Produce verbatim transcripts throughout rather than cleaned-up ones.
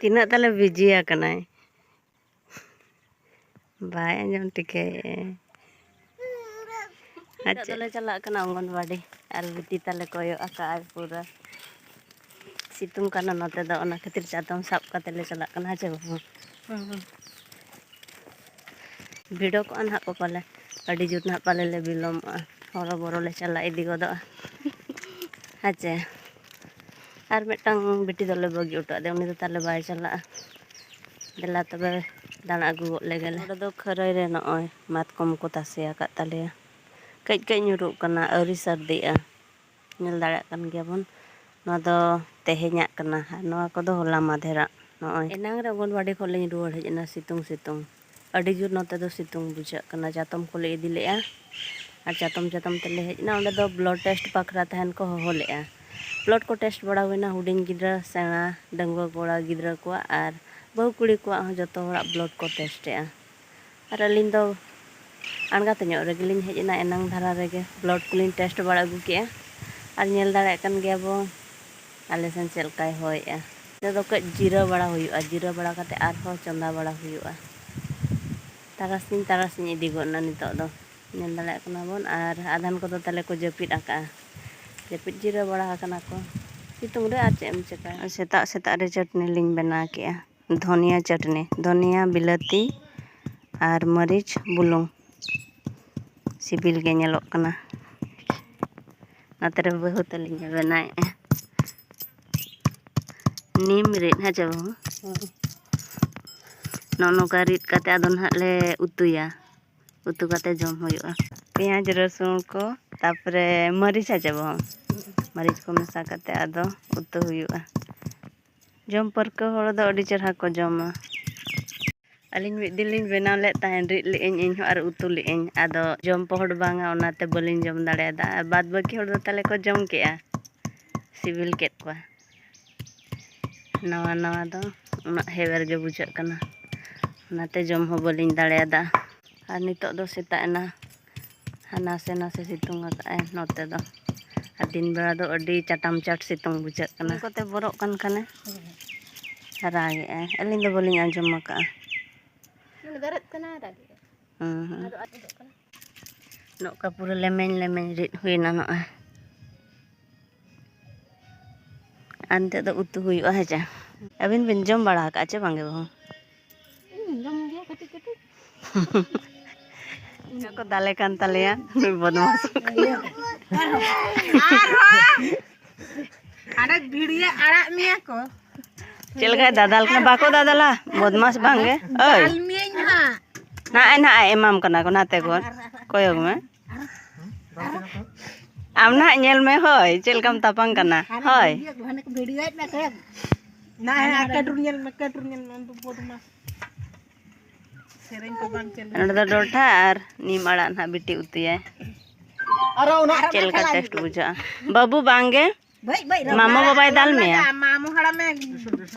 ᱛᱤᱱᱟᱹᱜ ᱛᱟᱞᱮ ᱵᱤᱡᱤ ᱟᱠᱟᱱᱟᱭ, ᱵᱟᱭ ᱟᱸᱡᱚᱢ ᱴᱷᱤᱠᱟᱹᱭᱮᱫᱼᱟ᱾ ᱱᱤᱛᱚᱜ ᱟᱪᱪᱷᱟ᱾ ᱫᱚᱞᱮ ᱪᱟᱞᱟᱜ ᱠᱟᱱᱟ ᱚᱝᱜᱚᱱᱣᱟᱰᱤ, ᱟᱨ ᱵᱤᱴᱤ ᱛᱟᱞᱮ ᱠᱚᱭᱚᱜ ᱟᱠᱟᱫᱼᱟᱭ ᱯᱩᱨᱟᱹ᱾ ᱥᱤᱛᱩᱝ ᱠᱟᱱᱟ ᱱᱚᱛᱮ ᱫᱚ, ᱚᱱᱟ ᱠᱷᱟᱹᱛᱤᱨ ᱪᱟᱛᱚᱢ ᱥᱟᱵ ᱠᱟᱛᱮ ᱞᱮ ᱪᱟᱞᱟᱜ ᱠᱟᱱᱟ, ᱦᱮᱸ ᱪᱮ ᱵᱟᱹᱵᱩ? ᱦᱩᱸ, ᱦᱩᱸ᱾ ᱵᱷᱤᱲᱚᱠᱚᱜᱼᱟ ᱱᱟᱦᱟᱜ ᱠᱚ ᱯᱟᱞᱮ, ᱟᱹᱰᱤ ᱡᱳᱨ ᱱᱟᱦᱟᱜ ᱯᱟᱞᱮ ᱞᱮ ᱵᱤᱞᱚᱢᱚᱜᱼᱟ, ᱦᱚᱨᱚᱵᱚᱨᱚ ᱞᱮ ᱪᱟᱞᱟᱣ ᱤᱫᱤ ᱜᱚᱫᱚᱜᱼᱟ᱾ ᱦᱮᱸ ᱪᱮ? ᱟᱨ ᱢᱤᱫᱴᱟᱝ ᱵᱤᱴᱤ ᱫᱚᱞᱮ ᱵᱟᱹᱜᱤ ᱦᱚᱴᱚ ᱟᱫᱮᱭᱟ, ᱩᱱᱤ ᱫᱚ ᱛᱟᱞᱮ ᱵᱟᱭ ᱪᱟᱞᱟᱜᱼᱟ᱾ ᱫᱮᱞᱟ ᱛᱚᱵᱮ ᱫᱟᱬᱟ ᱟᱹᱜᱩ ᱜᱚᱫ ᱞᱮᱜᱮ ᱞᱮ᱾ ᱱᱚᱰᱮ ᱫᱚ ᱠᱷᱟᱹᱨᱟᱹᱭ ᱨᱮ ᱱᱚᱜᱼᱚᱭ ᱢᱟᱛᱠᱚᱢ ᱠᱚ ᱛᱟᱥᱮ ᱟᱠᱟᱫ ᱛᱟᱞᱮᱭᱟ᱾ ᱠᱟᱹᱡ ᱠᱟᱹᱡ ᱧᱩᱨᱩᱜ ᱠᱟᱱᱟ, ᱟᱹᱣᱨᱤ ᱥᱟᱹᱨᱫᱤᱜᱼᱟ᱾ ᱧᱮᱞ ᱫᱟᱲᱮᱭᱟᱜ ᱠᱟᱱ ᱜᱮᱭᱟ ᱵᱚᱱ, ᱱᱚᱣᱟ ᱫᱚ ᱛᱮᱦᱮᱧᱟᱜ ᱠᱟᱱᱟ ᱟᱨ ᱱᱚᱣᱟ ᱠᱚᱫᱚ ᱦᱚᱞᱟ ᱢᱟᱫᱷᱮᱨᱟᱜ᱾ ᱱᱚᱜᱼᱚᱭ ᱮᱱᱟᱝ ᱨᱮ ᱚᱝᱜᱚᱱᱣᱟᱰᱤ ᱠᱷᱚᱱ ᱞᱤᱧ ᱨᱩᱣᱟᱹᱲ ᱦᱮᱡ ᱮᱱᱟ ᱥᱤᱛᱩᱝ ᱥᱤᱛᱩᱝ᱾ ᱟᱹᱰᱤ ᱡᱳᱨ ᱱᱚᱛᱮ ᱫᱚ ᱥᱤᱛᱩᱝ ᱵᱩᱡᱷᱟᱹᱜ ᱠᱟᱱᱟ᱾ ᱪᱟᱛᱚᱢ ᱠᱚᱞᱮ ᱤᱫᱤ ᱞᱮᱫᱼᱟ ᱟᱨ ᱪᱟᱛᱚᱢ ᱪᱟᱛᱚᱢ ᱛᱮᱞᱮ ᱦᱮᱡ ᱮᱱᱟ᱾ ᱚᱸᱰᱮ ᱫᱚ blood test ᱵᱟᱠᱷᱨᱟ ᱛᱟᱦᱮᱱ ᱠᱚ ᱦᱚᱦᱚ ᱞᱮᱫᱼᱟ᱾ Blood ᱠᱚ test ᱵᱟᱲᱟ ᱦᱩᱭᱱᱟ, ᱦᱩᱰᱤᱧ ᱜᱤᱫᱽᱨᱟᱹ, ᱥᱮᱬᱟ, ᱰᱟᱺᱜᱩᱣᱟᱹ ᱠᱚᱲᱟ ᱜᱤᱫᱽᱨᱟᱹ ᱠᱚᱣᱟᱜ ᱟᱨ ᱵᱟᱹᱦᱩ ᱠᱩᱲᱤ ᱠᱚᱣᱟᱜ ᱦᱚᱸ ᱡᱚᱛᱚ ᱦᱚᱲᱟᱜ blood ᱠᱚ test ᱮᱫᱼᱟ᱾ ᱟᱨ ᱟᱹᱞᱤᱧ ᱫᱚ ᱟᱬᱜᱟᱛ ᱧᱚᱜ ᱨᱮᱜᱮᱞᱤᱧ ᱦᱮᱡ ᱮᱱᱟ, ᱮᱱᱟᱝ ᱫᱷᱟᱨᱟ ᱨᱮᱜᱮ blood ᱠᱚᱞᱤᱧ test ᱵᱟᱲᱟ ᱟᱹᱜᱩ ᱠᱮᱜᱼᱟ᱾ ᱟᱨ ᱧᱮᱞ ᱫᱟᱲᱮᱭᱟᱜ ᱠᱟᱱ ᱜᱮᱭᱟ ᱵᱚ ᱟᱞᱮ ᱥᱮᱱ ᱪᱮᱫ ᱞᱮᱠᱟᱭ ᱦᱚᱭᱮᱜᱼᱟ᱾ ᱱᱤᱛᱚᱜ ᱫᱚ ᱠᱟᱹᱡ ᱡᱤᱨᱟᱹᱣ ᱵᱟᱲᱟ ᱦᱩᱭᱩᱜᱼᱟ, ᱡᱤᱨᱟᱹᱣ ᱵᱟᱲᱟ ᱠᱟᱛᱮ ᱟᱨᱦᱚᱸ ᱪᱚᱸᱫᱟ ᱵᱟᱲᱟ ᱦᱩᱭᱩᱜᱼᱟ᱾ ᱛᱟᱨᱟᱥᱤᱧ ᱛᱟᱨᱟᱥᱤᱧ ᱤᱫᱤ ᱜᱚᱫ ᱮᱱᱟ ᱱᱤᱛᱚᱜ ᱫᱚ, ᱧᱮᱞ ᱫᱟᱲᱮᱭᱟᱜ ᱠᱟᱱᱟ ᱵᱚᱱ᱾ ᱟᱨ ᱟᱫᱷᱟᱱ ᱠᱚᱫᱚ ᱛᱟᱞᱮ ᱠᱚ ᱡᱟᱹᱯᱤᱫ ᱟᱠᱟᱜᱼᱟ, ᱡᱟᱹᱯᱤᱫ ᱡᱤᱨᱟᱹᱣ ᱵᱟᱲᱟ ᱟᱠᱟᱱᱟ ᱠᱚ᱾ ᱥᱤᱛᱩᱝ ᱨᱮ ᱟᱨ ᱪᱮᱫ ᱮᱢ ᱪᱤᱠᱟᱹᱭᱟ? ᱥᱮᱛᱟᱜ ᱥᱮᱛᱟᱜ ᱨᱮ ᱪᱟᱹᱴᱱᱤ ᱞᱤᱧ ᱵᱮᱱᱟᱣ ᱠᱮᱜᱼᱟ, ᱫᱷᱚᱱᱤᱭᱟᱹ ᱪᱟᱹᱴᱱᱤ, ᱫᱷᱚᱱᱤᱭᱟᱹ, ᱵᱤᱞᱟᱹᱛᱤ ᱟᱨ ᱢᱟᱹᱨᱤᱪ, ᱵᱩᱞᱩᱝ᱾ ᱥᱤᱵᱤᱞ ᱜᱮ ᱧᱮᱞᱚᱜ ᱠᱟᱱᱟ᱾ ᱱᱚᱛᱮ ᱨᱮ ᱵᱟᱹᱦᱩ ᱛᱟᱹᱞᱤᱧ ᱮ ᱵᱮᱱᱟᱣᱮᱫᱼᱟ ᱱᱤᱢ ᱨᱤᱫ, ᱦᱮᱸ ᱪᱮ ᱵᱟᱹᱦᱩ? ᱦᱮᱸ᱾ ᱱᱚᱜᱼᱚ ᱱᱚᱝᱠᱟ ᱨᱤᱫ ᱠᱟᱛᱮ ᱟᱫᱚ ᱱᱟᱦᱟᱜ ᱞᱮ ᱩᱛᱩᱭᱟ᱾ ᱩᱛᱩ ᱠᱟᱛᱮ ᱡᱚᱢ ᱦᱩᱭᱩᱜᱼᱟ᱾ ᱯᱮᱸᱭᱟᱡᱽ, ᱨᱟᱹᱥᱩᱱ ᱠᱚ, ᱛᱟᱨᱯᱚᱨᱮ ᱢᱟᱹᱨᱤᱪ, ᱦᱮᱸ ᱪᱮ ᱵᱟᱹᱦᱩ? ᱢᱟᱹᱨᱤᱪ ᱠᱚ ᱢᱮᱥᱟ ᱠᱟᱛᱮ ᱟᱫᱚ ᱩᱛᱩ ᱦᱩᱭᱩᱜᱼᱟ᱾ ᱡᱚᱢ ᱯᱟᱹᱨᱠᱟᱹᱣ ᱦᱚᱲ ᱫᱚ ᱟᱹᱰᱤ ᱪᱮᱨᱦᱟ ᱠᱚ ᱡᱚᱢᱟ᱾ ᱟᱹᱞᱤᱧ ᱢᱤᱫ ᱫᱤᱱ ᱞᱤᱧ ᱵᱮᱱᱟᱣ ᱞᱮᱫ ᱛᱟᱦᱮᱸᱫ, ᱨᱤᱫ ᱞᱮᱫᱟᱹᱧ ᱤᱧᱦᱚᱸ ᱟᱨ ᱩᱛᱩ ᱞᱮᱫᱟᱹᱧ, ᱟᱫᱚ ᱡᱚᱢ ᱯᱚᱦᱚᱲ ᱵᱟᱝᱟ, ᱚᱱᱟᱛᱮ ᱵᱟᱹᱞᱤᱧ ᱡᱚᱢ ᱫᱟᱲᱮᱭᱟᱫᱟ᱾ ᱟᱨ ᱵᱟᱫ ᱵᱟᱹᱠᱤ ᱦᱚᱲ ᱫᱚ ᱛᱟᱞᱮ ᱠᱚ ᱡᱚᱢ ᱠᱮᱜᱼᱟ, ᱥᱤᱵᱤᱞ ᱠᱮᱫ ᱠᱚᱣᱟ᱾ ᱱᱟᱣᱟ ᱱᱟᱣᱟ ᱫᱚ ᱩᱱᱟᱹᱜ ᱦᱮᱣᱮᱨ ᱜᱮ ᱵᱩᱡᱷᱟᱹᱜ ᱠᱟᱱᱟ, ᱚᱱᱟᱛᱮ ᱡᱚᱢ ᱦᱚᱸ ᱵᱟᱹᱞᱤᱧ ᱫᱟᱲᱮᱭᱟᱫᱟ᱾ ᱟᱨ ᱱᱤᱛᱚᱜ ᱫᱚ ᱥᱮᱛᱟᱜ ᱮᱱᱟ, ᱦᱟ-, ᱱᱟᱥᱮ ᱱᱟᱥᱮ ᱥᱤᱛᱩᱝ ᱟᱠᱟᱫᱼᱟᱭ ᱱᱚᱛᱮ ᱫᱚ᱾ ᱟᱨ ᱫᱤᱱ ᱵᱮᱲᱟ ᱫᱚ ᱟᱹᱰᱤ ᱪᱟᱴᱟᱢ ᱪᱟᱴ ᱥᱤᱛᱩᱝ ᱵᱩᱡᱷᱟᱹᱜ ᱠᱟᱱᱟ᱾ ᱠᱚᱛᱮ ᱵᱚᱨᱚᱜ ᱠᱟᱱ ᱠᱷᱟᱱᱮ᱾ ᱨᱟᱜᱮᱜᱼᱟᱭ, ᱟᱹᱞᱤᱧ ᱫᱚ ᱵᱟᱹᱞᱤᱧ ᱟᱸᱡᱚᱢ ᱟᱠᱟᱫᱼᱟ᱾ ᱢᱟᱱᱮ ᱵᱮᱨᱮᱫ ᱠᱟᱱᱟᱭ, ᱨᱟᱜᱮᱜᱼᱟᱭ᱾ ᱦᱩᱸ, ᱦᱩᱸ᱾ ᱟᱫᱚ ᱟᱫ ᱜᱚᱫᱚᱜ ᱠᱟᱱᱟ᱾ ᱱᱚᱝᱠᱟ ᱯᱩᱨᱟᱹ ᱞᱮᱢᱮᱧ ᱞᱮᱢᱮᱧ ᱨᱤᱫ ᱦᱩᱭᱱᱟ ᱱᱚᱜᱼᱚᱭ᱾ ᱟᱨ ᱱᱤᱛᱚᱜ ᱫᱚ ᱩᱛᱩ ᱦᱩᱭᱩᱜᱼᱟ, ᱦᱮᱸ ᱪᱮ? ᱟᱹᱵᱤᱱ ᱵᱤᱱ ᱡᱚᱢ ᱵᱟᱲᱟ ᱟᱠᱟᱫᱼᱟ ᱪᱮ ᱵᱟᱝᱜᱮ ᱵᱟᱹᱦᱩ? ᱤᱧ ᱡᱚᱢ ᱜᱮᱭᱟ ᱠᱟᱹᱴᱤᱡ ᱠᱟᱹᱴᱤᱡ᱾ ᱤᱧ ᱠᱚ ᱫᱟᱞᱮ ᱠᱟᱱ ᱛᱟᱞᱮᱭᱟ, ᱱᱩᱭ ᱵᱚᱫᱢᱟᱥ᱾ ᱟᱨᱦᱚᱸ ᱦᱟᱸᱰᱮ ᱵᱷᱤᱲᱤᱭᱟᱹ ᱟᱲᱟᱜ ᱢᱮᱭᱟ ᱠᱚ᱾ ᱪᱮᱫ ᱞᱮᱠᱟᱭ ᱫᱟᱫᱟᱞ ᱠᱟᱱᱟ? ᱵᱟᱠᱚ ᱫᱟᱫᱟᱞᱟ, ᱵᱚᱫᱢᱟᱥ ᱵᱟᱝ ᱜᱮ᱾ ᱳᱭ᱾ ᱫᱟᱞ ᱢᱤᱭᱟᱹᱧ ᱦᱟᱸᱜ᱾ ᱱᱟᱜᱼᱟᱭ, ᱱᱟᱜᱼᱟᱭ ᱮᱢᱟᱢ ᱠᱟᱱᱟ ᱠᱚ, ᱱᱟᱛᱮ ᱠᱚ ᱠᱚᱭᱚᱜ ᱢᱮ᱾ ᱟᱢ ᱱᱟᱜ ᱧᱮᱞ ᱢᱮ, ᱦᱳᱭ, ᱪᱮᱫ ᱞᱮᱠᱟᱢ ᱛᱟᱯᱟᱝ ᱠᱟᱱᱟ, ᱦᱳᱭ᱾ ᱦᱟᱱᱮ ᱠᱚ ᱵᱷᱤᱲᱤᱭᱟᱹᱭᱮᱫ ᱢᱮ ᱥᱮ᱾ ᱱᱟ, ᱦᱮᱸ, ᱟᱨ ᱠᱟᱹᱴᱩᱨ ᱧᱮᱞ ᱢᱮ, ᱠᱟᱹᱴᱩᱨ ᱧᱮᱞ ᱢᱮ, ᱩᱱᱠᱩ ᱵᱚᱫᱢᱟᱥ᱾ ᱥᱮᱨᱮᱧ ᱠᱚ ᱵᱟᱝ ᱪᱟᱹᱞᱩ᱾ ᱱᱚᱸᱰᱮ ᱫᱚ ᱰᱚᱞᱴᱷᱟ ᱟᱨ ᱱᱤᱢ ᱟᱲᱟᱜ ᱱᱟᱦᱟᱜ ᱵᱤᱴᱤ ᱩᱛᱩᱭᱟᱭ᱾ ᱟᱨᱚ ᱚᱱᱟ ᱪᱮᱫ ᱞᱮᱠᱟ ᱴᱮᱥᱴ ᱵᱩᱡᱷᱟᱹᱜᱼᱟ? ᱵᱟᱹᱵᱩ ᱵᱟᱝ ᱜᱮ᱾ ᱵᱟᱹᱭ, ᱵᱟᱹᱭ, ᱢᱟᱢᱚ ᱵᱟᱵᱟᱭ ᱫᱟᱞ ᱢᱮᱭᱟ? ᱢᱟᱢᱚ ᱦᱟᱲᱟᱢᱮ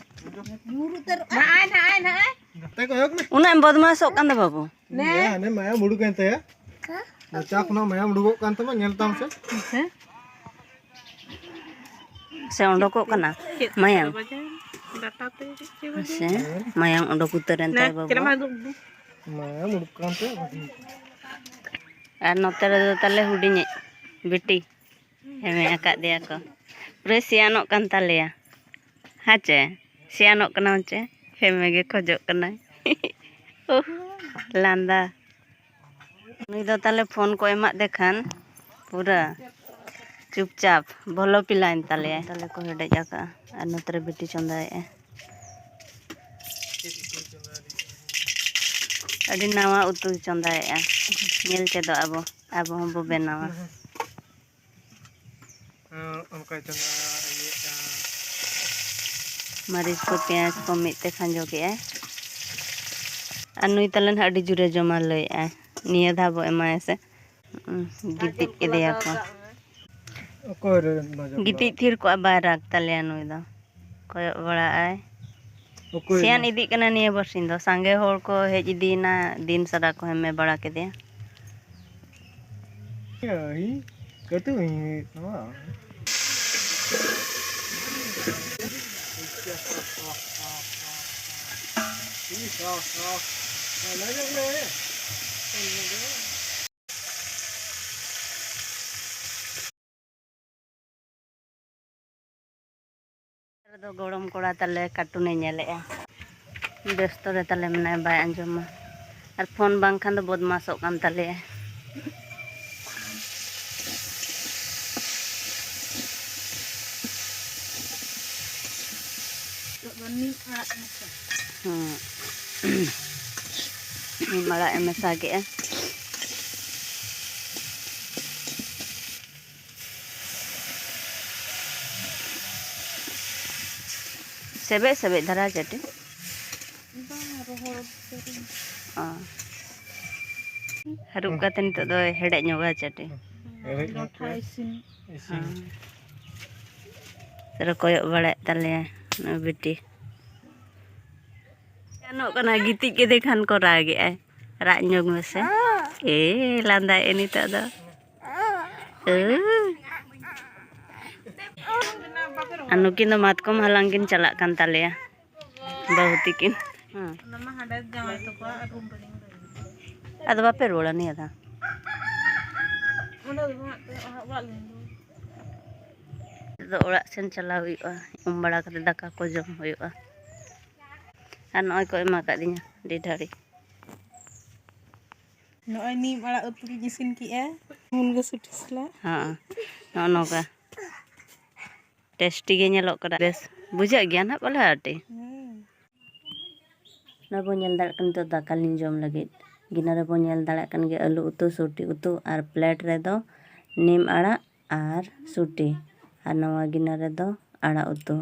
ᱧᱩᱨ ᱩᱛᱟᱹᱨᱚᱜᱼᱟ᱾ ᱱᱟᱜᱼᱟᱭ, ᱱᱟᱜᱼᱟᱭ, ᱱᱟᱜᱼᱟᱭ᱾ ᱜᱟᱛᱮ ᱠᱚ ᱮᱦᱚᱵ ᱢᱮ᱾ ᱩᱱᱟᱹᱜ ᱮᱢ ᱵᱚᱫᱢᱟᱥᱚᱜ ᱠᱟᱱ ᱫᱚ ᱵᱟᱹᱵᱩ᱾ ᱱᱮ᱾ ᱦᱟᱱᱮ ᱢᱟᱭᱟᱢ ᱩᱰᱩᱠ ᱮᱱ ᱛᱟᱭᱟ᱾ ᱢᱚᱪᱟ ᱠᱷᱚᱱᱟᱜ ᱢᱟᱭᱟᱢ ᱩᱰᱩᱠᱚᱜ ᱠᱟᱱ ᱛᱟᱢᱟ, ᱧᱮᱞ ᱛᱟᱢ ᱥᱮ᱾ ᱦᱮᱸ? ᱥᱮ ᱚᱰᱚᱠᱚᱜ ᱠᱟᱱᱟ ᱪᱮᱫ ᱢᱟᱭᱟᱝ? ᱵᱟᱡᱟᱣ? ᱰᱟᱴᱟ ᱛᱮ ᱪᱮᱫ ᱪᱚ ᱵᱟᱡᱟᱣ? ᱥᱮ ᱢᱟᱭᱟᱝ ᱚᱰᱚᱠ ᱩᱛᱟᱹᱨᱮᱱ ᱱᱟ, ᱛᱟᱭ ᱵᱟᱹᱵᱩ᱾ ᱪᱮᱫ ᱢᱟ ᱫᱩ-, ᱫᱩ-, ᱢᱟᱭᱟᱢ ᱩᱰᱩᱠ ᱠᱟᱱ ᱛᱮ᱾ ᱟᱨ ᱱᱚᱛᱮ ᱨᱮᱫᱚ ᱛᱟᱞᱮ ᱦᱩᱰᱤᱧᱤᱡ ᱵᱤᱴᱤ᱾ ᱦᱮᱢᱮ ᱟᱠᱟᱫᱮᱭᱟ ᱠᱚ᱾ ᱯᱩᱨᱟᱹ ᱥᱮᱭᱟᱱᱚᱜ ᱠᱟᱱ ᱛᱟᱞᱮᱭᱟ᱾ ᱦᱮᱸ ᱪᱮ? ᱥᱮᱭᱟᱱᱚᱜ ᱠᱟᱱᱟᱢ ᱪᱮ? ᱦᱮᱢᱮ ᱜᱮ ᱠᱷᱚᱡᱚᱜ ᱠᱟᱱᱟᱭ᱾ ᱩᱦ, ᱞᱟᱸᱫᱟ᱾ ᱱᱩᱭ ᱫᱚ ᱛᱟᱞᱮ ᱯᱷᱳᱱ ᱠᱚ ᱮᱢᱟᱫ ᱫᱮ ᱠᱷᱟᱱ ᱯᱩᱨᱟᱹ ᱪᱩᱯᱪᱟᱯ ᱵᱚᱞᱚ ᱯᱤᱞᱟᱭᱮᱱ ᱛᱟᱞᱮᱭᱟᱭ᱾ ᱛᱟᱞᱮ ᱠᱚ ᱦᱮᱰᱮᱡ ᱟᱠᱟᱜᱼᱟ ᱟᱨ ᱱᱚᱛᱮ ᱨᱮ ᱵᱤᱴᱤ ᱪᱚᱸᱫᱟᱭᱮᱜᱼᱟ᱾ ᱟᱹᱰᱤ ᱱᱟᱣᱟ ᱩᱛᱩᱭ ᱪᱚᱸᱫᱟᱭᱮᱜᱼᱟ᱾ ᱧᱮᱞ ᱪᱮᱫᱚᱜ ᱟᱵᱚ, ᱟᱵᱚ ᱦᱚᱸᱵᱚ ᱵᱮᱱᱟᱣᱟ᱾ ᱦᱮᱸ, ᱚᱱᱠᱟᱭ ᱪᱚᱸᱫᱟ ᱤᱭᱟᱹᱜᱼᱟ᱾ ᱢᱟᱹᱨᱤᱪ ᱠᱚ, ᱯᱮᱸᱭᱟᱡᱽ ᱠᱚ ᱢᱤᱫ ᱛᱮ ᱠᱷᱟᱸᱡᱚ ᱠᱮᱜᱼᱟᱭ᱾ ᱟᱨ ᱱᱩᱭ ᱛᱟᱞᱮ ᱱᱟᱦᱟᱜ ᱟᱹᱰᱤ ᱡᱳᱨᱮ ᱡᱚᱢᱟ ᱞᱟᱹᱭᱮᱜᱼᱟᱭ᱾ ᱱᱤᱭᱟᱹ ᱫᱷᱟᱣ ᱵᱚ ᱮᱢᱟᱭᱟ ᱥᱮ᱾ ᱩᱸ, ᱜᱤᱛᱤᱡ ᱠᱮᱫᱮᱭᱟ ᱠᱚ᱾ ᱚᱠᱚᱭ ᱨᱮ ᱱᱚᱡᱚᱨ ᱫᱚ? ᱜᱤᱛᱤᱡ ᱛᱷᱤᱨ ᱠᱚᱜᱼᱟ, ᱵᱟᱭ ᱨᱟᱜᱽ ᱛᱟᱞᱮᱭᱟ ᱱᱩᱭ ᱫᱚ᱾ ᱠᱚᱭᱚᱜ ᱵᱟᱲᱟᱜᱼᱟᱭ᱾ ᱚᱠᱚᱭ ᱥᱮᱭᱟᱱ ᱨᱮ? ᱤᱫᱤᱜ ᱠᱟᱱᱟ ᱱᱤᱭᱟᱹ ᱵᱟᱨᱥᱤᱧ ᱫᱚ᱾ ᱥᱟᱸᱜᱮ ᱦᱚᱲ ᱠᱚ ᱦᱮᱡ ᱤᱫᱤᱭᱮᱱᱟ, ᱫᱤᱱ ᱥᱟᱨᱟ ᱠᱚ ᱦᱮᱢᱮ ᱵᱟᱲᱟ ᱠᱮᱫᱮᱭᱟ᱾ ᱮᱭ, ᱠᱟᱹᱴᱤᱡ ᱤᱧ ᱦᱩᱭᱩᱜ ᱛᱟᱢᱟ᱾ ᱨᱮᱫᱚ ᱜᱚᱲᱚᱢ ᱠᱚᱲᱟ ᱛᱟᱞᱮ ᱠᱟᱨᱴᱩᱱᱮ ᱧᱮᱞᱮᱜᱼᱟ᱾ ᱵᱮᱥᱛᱚ ᱨᱮ ᱛᱟᱞᱮ ᱢᱮᱱᱟᱭ, ᱵᱟᱭ ᱟᱸᱡᱚᱢᱟ᱾ ᱟᱨ ᱯᱷᱳᱱ ᱵᱟᱝᱠᱷᱟᱱ ᱫᱚ ᱵᱚᱫᱢᱟᱥᱚᱜ ᱠᱟᱱ ᱛᱟᱞᱮᱭᱟ᱾ ᱦᱮᱸ᱾ ᱱᱤᱢ ᱟᱲᱟᱜ ᱮ ᱢᱮᱥᱟ ᱠᱮᱜᱼᱟ᱾ ᱥᱮᱵᱮᱡ ᱥᱮᱵᱮᱡ ᱫᱷᱟᱨᱟ ᱪᱟᱹᱴᱤ᱾ ᱵᱟᱝ, ᱨᱚᱦᱚᱲ ᱩᱛᱟᱹᱨ᱾ ᱚ᱾ ᱦᱟᱹᱨᱩᱵ ᱠᱟᱛᱮ ᱱᱤᱛᱚᱜ ᱫᱚᱭ ᱦᱮᱰᱮᱡ ᱧᱚᱜᱟ ᱪᱟᱹᱴᱤ᱾ ᱦᱮᱰᱮᱡ ᱧᱚᱜ ᱞᱟᱴᱷᱟ ᱠᱟᱛᱮ ᱤᱥᱤᱱ᱾ ᱤᱥᱤᱱ᱾ ᱦᱮᱸ᱾ ᱨᱚᱠᱚᱭᱚᱜ ᱵᱟᱲᱟᱭᱮᱫ ᱛᱟᱞᱮᱭᱟ ᱱᱩᱭ ᱵᱤᱴᱤ᱾ ᱜᱟᱱᱚᱜ ᱠᱟᱱᱟ, ᱜᱤᱛᱤᱡ ᱠᱮᱫᱮ ᱠᱷᱟᱱ ᱠᱚ ᱨᱟᱜᱮᱜᱼᱟᱭ᱾ ᱨᱟᱜ ᱧᱚᱜ ᱢᱮᱥᱮ᱾ ᱮ, ᱞᱟᱸᱫᱟᱭᱮᱫ ᱱᱤᱛᱚᱜ ᱫᱚ᱾ ᱮ᱾ ᱟᱨ ᱱᱩᱠᱤᱱ ᱫᱚ ᱢᱟᱛᱠᱚᱢ ᱦᱟᱞᱟᱝ ᱠᱤᱱ ᱪᱟᱞᱟᱜ ᱠᱟᱱ ᱛᱟᱞᱮᱭᱟ, ᱵᱟᱹᱦᱩ ᱛᱤᱠᱤᱱ᱾ ᱦᱮᱸ᱾ ᱚᱱᱟ ᱢᱟ ᱦᱟᱸᱰᱮ ᱡᱟᱶᱟᱭ ᱛᱟᱠᱚᱣᱟ ᱨᱩᱢ ᱨᱮᱜᱮ᱾ ᱟᱫᱚ ᱵᱟᱯᱮ ᱨᱩᱣᱟᱹᱲᱟ ᱱᱤᱭᱟᱹ ᱫᱷᱟᱣ? ᱚᱸᱰᱮ ᱫᱚ ᱵᱟᱝ, ᱚᱲᱟᱜ ᱞᱤᱧ ᱨᱩᱣᱟᱹᱲ᱾ ᱱᱤᱛᱚᱜ ᱫᱚ ᱚᱲᱟᱜ ᱥᱮᱱ ᱪᱟᱞᱟᱣ ᱦᱩᱭᱩᱜᱼᱟ, ᱩᱢ ᱵᱟᱲᱟ ᱠᱟᱛᱮ ᱫᱟᱠᱟ ᱠᱚ ᱡᱚᱢ ᱦᱩᱭᱩᱜᱼᱟ᱾ ᱟᱨ ᱱᱚᱜᱼᱚᱭ ᱠᱚ ᱮᱢᱟ ᱠᱟᱫᱤᱧᱟ ᱰᱤᱰᱷᱟᱹᱲᱤ᱾ ᱱᱚᱜᱼᱚᱭ ᱱᱤᱢ ᱟᱲᱟᱜ ᱩᱛᱩ ᱞᱤᱧ ᱤᱥᱤᱱ ᱠᱮᱜᱼᱟ, ᱢᱩᱱᱜᱟᱹ ᱥᱩᱴᱤ ᱥᱟᱞᱟᱜ᱾ ᱦᱚᱸ, ᱱᱚᱜᱼᱚ ᱱᱚᱝᱠᱟ ᱴᱮᱥᱴᱤ ᱜᱮ ᱧᱮᱞᱚᱜ ᱠᱟᱱᱟ᱾ ᱵᱮᱥ ᱵᱩᱡᱷᱟᱹᱜ ᱜᱮᱭᱟ ᱱᱟᱦᱟᱜ ᱯᱟᱞᱮ ᱟᱹᱰᱤ᱾ ᱦᱮᱸ᱾ ᱱᱚᱜᱼᱚᱭ ᱵᱚᱱ ᱧᱮᱞ ᱫᱟᱲᱮᱭᱟᱜ ᱠᱟᱱᱟ, ᱱᱤᱛᱚᱜ ᱫᱟᱠᱟ ᱞᱤᱧ ᱡᱚᱢ ᱞᱟᱹᱜᱤᱫ᱾ ᱜᱤᱱᱟᱹ ᱨᱮᱵᱚᱱ ᱧᱮᱞ ᱫᱟᱲᱮᱭᱟᱜ ᱠᱟᱱ ᱜᱮᱭᱟ ᱟᱹᱞᱩ ᱩᱛᱩ, ᱥᱩᱴᱤ ᱩᱛᱩ, ᱟᱨ ᱯᱞᱮᱴ ᱨᱮᱫᱚ ᱱᱤᱢ ᱟᱲᱟᱜ ᱟᱨ ᱥᱩᱴᱤ, ᱟᱨ ᱱᱚᱣᱟ ᱜᱤᱱᱟᱹ ᱨᱮᱫᱚ ᱟᱲᱟᱜ ᱩᱛᱩ᱾